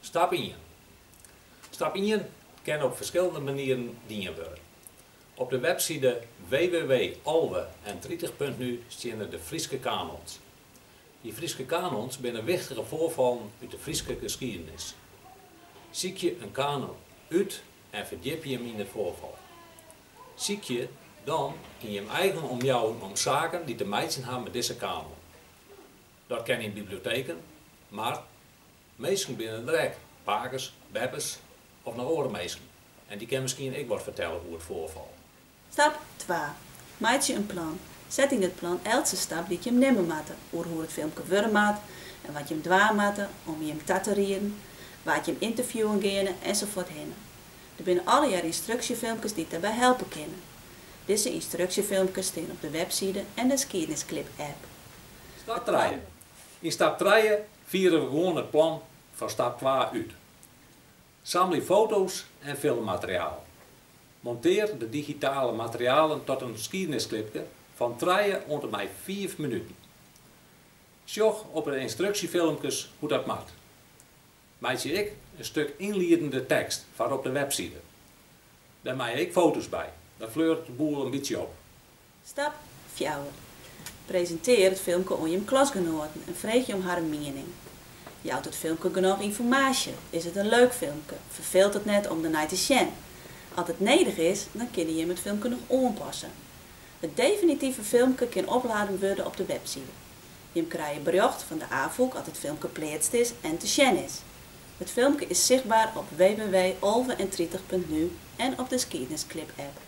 Stap ien. Stap ien kin op ferskillende manieren dien wurde. Op de webside www.alve-en-tritich.nu steane de Fryske kanons. Dy Fryske kanons binne wichtige foarfallen út de Fryske skiednis. Sykje in kanon út en ferdjipje jim yn it foarfal. Sykje dan yn jim eigen omjouwing om saken dy't te meitsjen ha mei dizze kanon. Dat kin yn biblioteken, mar minsken binne der ek, pakes, beppes of noch oare minsken. En dy kinne miskien ek wat fertelle oer it foarfal. Stap twa. Meitsje in plan. Set yn it plan eltse stap dy't jim nimme moatte oer hoe't it filmke wurde moat en wat jim dwaan moatte om jim ta te rieden, wa't jim ynterviewen geane ensafuorthinne. Der binne allegear ynstruksjefilmkes dy't dêrby helpe kinne. Dizze ynstruksjefilmkes steane op de webside en de Skiednisklip-app. Stap trije. Yn stap trije fiere we gewoan it plan fan stap twa út. Sammelje foto's en filmmateriaal. Montearje de digitale materialen ta in skiednisklipke fan 3 oant en mei 5 minuten. Sjoch op de ynstruksjefilmkes hoe't dat moat. Meitsje ek in stik ynliedende tekst foar op de webside. Dêr meie ek foto's by. Dat fleuret de boel in bytsje op. Stap fjouwer. Presintearje it filmke oan jim klasgenoaten en freegje om harren miening. Jout it filmke genôch ynformaasje? Is it in leuk filmke? Ferfeelt it net om dernei te sjen? As it nedich is, dan kinne jim it filmke noch oanpasse. It definitive filmke kin opladen wurde op de webside. Jim krije berjocht fan de Afûk as it filmke pleatst is en te sjen is. It filmke is sichtber op www.alve-en-tritich.nu en op de Skiednisklip-app.